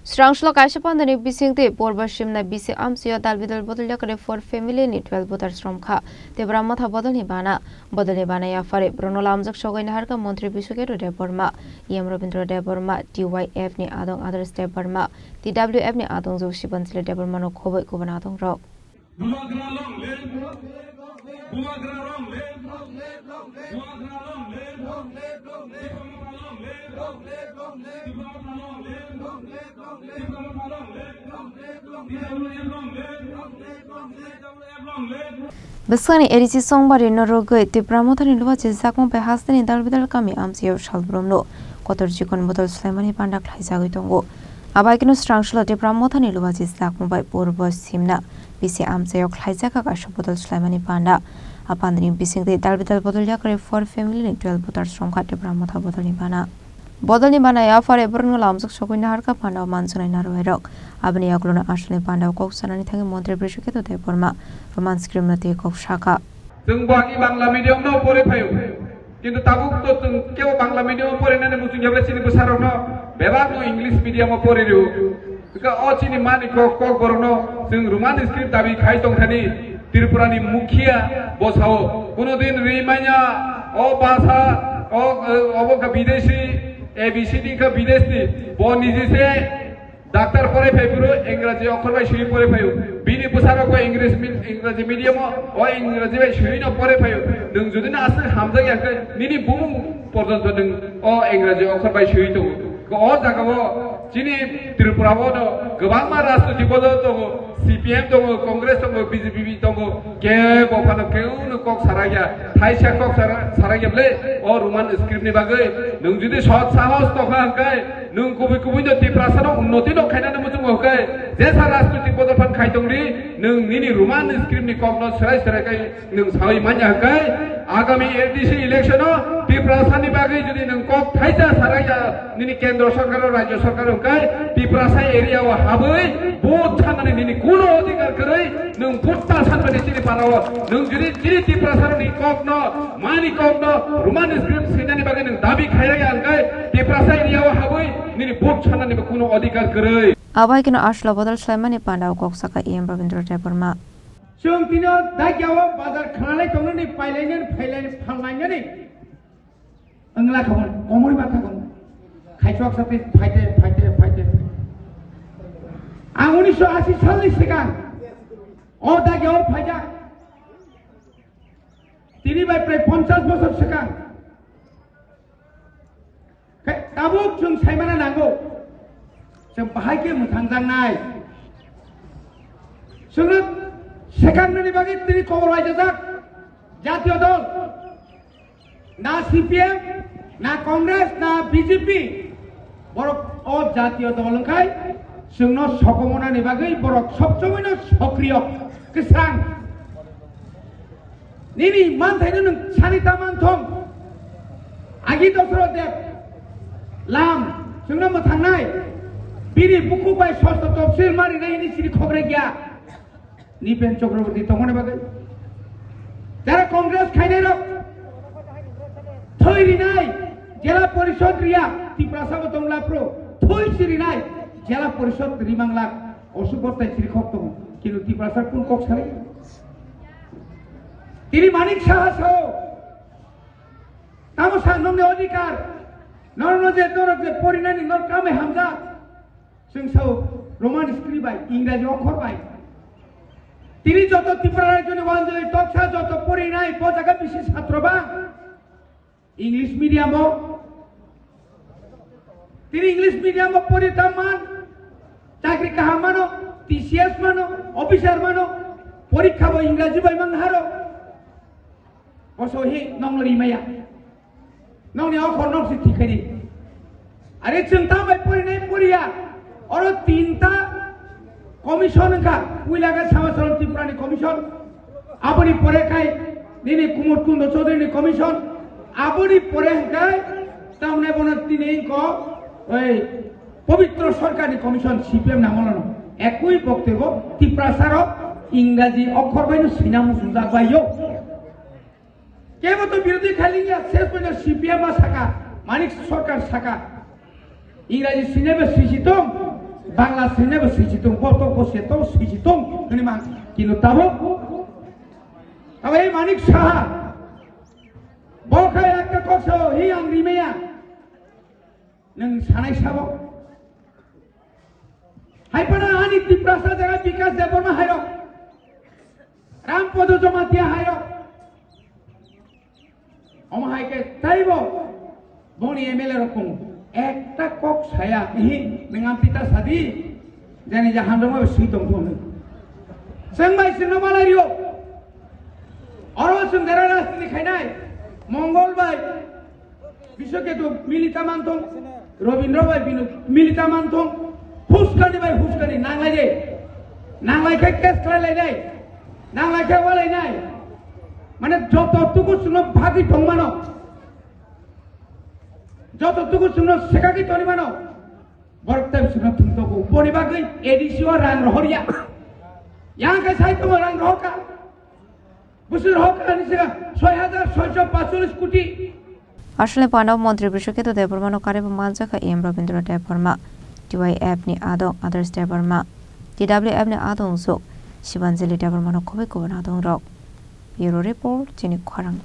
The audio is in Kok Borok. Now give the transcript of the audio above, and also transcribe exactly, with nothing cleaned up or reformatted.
Srangsulo kaisa pandani bisingtwi purbo simna bisi amchaio dalbidal bodol yakarwi four family ni twelve voters romkha. Tipra Motha bodolni bana. Bodolni bana yaphari borokno lamjak sogwi naharkha Montri Biswaketu Debbarma, E M Rabindra Debbarma, T Y F ni adong Adarsh Debbarma, T W F ni adong Joshi Bansali Debbarma no khobwi kubun adongrok. Bubagra long live! Bubagra long live! Bubagra long live! Bubagra long live! Tipra Motha long live! Tipra Motha long live! Tipra Motha long live! Tipra Motha long live! Tipra Motha long live! Bwskangni A D C Songbari no rwgwi Tipra Mothani luachi jakmung bai hasteni dalbidal kami amchaio salbrumno kotor chikon bodol swlaimani panda khlaijagwi tongo. Abaikeno srangsulo Tipra Mothani luachi jakmung bai purbo simna bisi amchaio khlaijakha kaisa bodol swlaimani panda. A pandani bisingtwi dalbidal bodol yakarwi four family ni twelve voters romkha Tipra Motha bodolni bana. Bodolni bana yaphari borokno lamjak sogwi naharkha panda o manjwnai narwuirok. Aboni yagulono asolni panda o kok sanani thangwi Montri Biswaketu Debbarma Roman script no twi kok sakha. Chwng bo agi Bangla medium no pore phaio. Kintu tabuk to chwng kebo Bangla medium o pore nani muchung yable chini bwsarokno bebak no English medium o pore rio. Hwnkhe o chini mani kok, kok borokno chwng Roman script dabi khai tongthani Tripura ni mukhiya bo sao. Kuno din ri manya o basa, o, obo kha bidesi, A B C D kha bidesi, bo niji se Doctor pore phai phuru Engraji okhor bai swi pore phaio. Bini bwsarok bo English mi-, Engraji medium o, o Engraji bai swi no pore phaio. Nwng jodi no aswk hamjak ya khe nini bumung porjonto nwng o Engraji okhor bai swi tongo. O jaga o chini Tripura o no kwbangma rajnoitik bodol tongo, C P M tongo, Congress tongo, B J P tongo, kebo phano keu no kok sarakya, thaisa kok sara-, sarakya ble o Roman script ni bagwi nwng jodi sot sahos tongkha hwnkhe nwng kubui kubui no Tiprasa no unnoti no khainani muchungo hwnkhe jesa rajnoitik bodol phan khai tongdi nwng nini Roman script ni kok no swrai swrai khai nwng sawi manya hwnkhe agami A D C election o Tiprasa ni bagwi jodi nwng kok thaisa sarakya nini kendro sorkar o rajyo sorkar hwnkhe Tiprasa area o habwi vote sanani nini kuno odhikar kwrwi nwng vote ta sanmani chini para o nwng jodi chini Tiprasa ni kok no mani kok no Roman script swinani bagwi nwng dabi khairaya hwnkhe Tiprasa area o habwi nini vote sanani bo kuno odhikar kwrwi. Abai kino aslo bodol swlaimani panda o kok saka E M Rabindra Debbarma. Chwng tino dagia o bazar khanalai tongnani pailainani phailainani phalnainani. Wngla khamon, komori ma thangkon. Khaichwk sa tei phaite, phaite, phaite. Ang unisho ashi salni swkang o dagi o phaijak. Tini bai prai ponchash bosor swkang. Khe tabuk chwng saimana nango. Chwng bahai khe mwthangjaknai. Chwngno swkang nini bagwi tini kobor laijajak. Jatiyo dol. Na C P M, na Congress, na B J P, borok o jatiyo dol wngkhai chwngno sokomonani bagwi borok sobsomoino sokriyo kwsang. Nini manthaino nwng sani ta manthong. Agi Dosro Deb lam chwngno mwthangnai. Bini bukhuk bai sosto topsil marinai hini siri khokre gya. Nipen Chakraborty tongmani bagwi. Jara Congress khainairok thwi rinai, Jela Porishod riya, Tiprasa bo tong lapro, thwi si rinai, Jela Porishod rimang lak, osuk bostai chirikhok tongo. Kintu Tiprasa kun kok sari? Tini Manik Saha sao, tamo sa nongni odhikar, norokno je, norok je porinani nor kamai hamjak. Chwng sao Roman script bai, Ingraji okhor bai. Tini joto Tripura rajyoni wanjwi toksa joto porinai bo jaga bisi satro ba English medium o. Tini English medium o pori ta man, chakri kaham mano, T C S mano, officer mano, porikha bo Ingraji bai mang haro. Boso hi nong rimaya. Nongni okhor nok si thikhani. Are chwng ta bai porinai poriya. Oro tinta commission wngkha. Puila khe Samacharan Tripurani commission. Aboni pore khai nini Kumud Kundo Chaudhuryni commission. Aboni pore hwnkhe tamne bono tini wngkho oi Pobitro Sarkarni commission C P M ni amolono. Ekui boktebo Tiprasarok Ingraji okhor baino sina muchungjak bai yo. Kebo to birodhi khailingya, ses poina C P M a saka, Manik Sarkar saka. Ingraji sine be sisi tong, Bangla sini bo siji tong, bo to bo se to siji tong, ini mang kino tabo. Tabo ei Manik Saha. Bo khai ekta kok sao, hi ang rimaya. Nang sanai sabo. Hai pana ani Tiprasa jaga Bikas Debbarma hairok. Ram Podo Jamatia hairok. Omo hai khe taibo boni M L A rok tongo. Ekta kok saya, ihi, nang ang pita sadi, jani ja hamjakma bai sui tong thung. Chwng bai chwngno malai rio. Oro chwng jera rajniti khainai, Mongol bai, Biswaketu milita manthong, Robindra bai binu milita manthong, huskani bai huskani nanglai de. Nanglai khe case khlai lai de. Nanglai khe walai nai. Mane joto tuku chwngno bhagwi tongmano. Joto tuku chwngno sekagwi tongmano. Borok tai chwngno thumtogo. Boni bagwi A D C o rang rohorya. Yang khe sai tongo rang rohorka. Busur hok ani sega soi hajar soicho pachulis koti. Asole pano montri Biswaketu Debbarmano karwi bo manjakha M Rabindra Debbarma, T Y F ni adong Adarsh Debbarma, T W F ni adong juk Shibanjali Debbarmano khobwi kubun adong rok. Bureau report, chini khorang.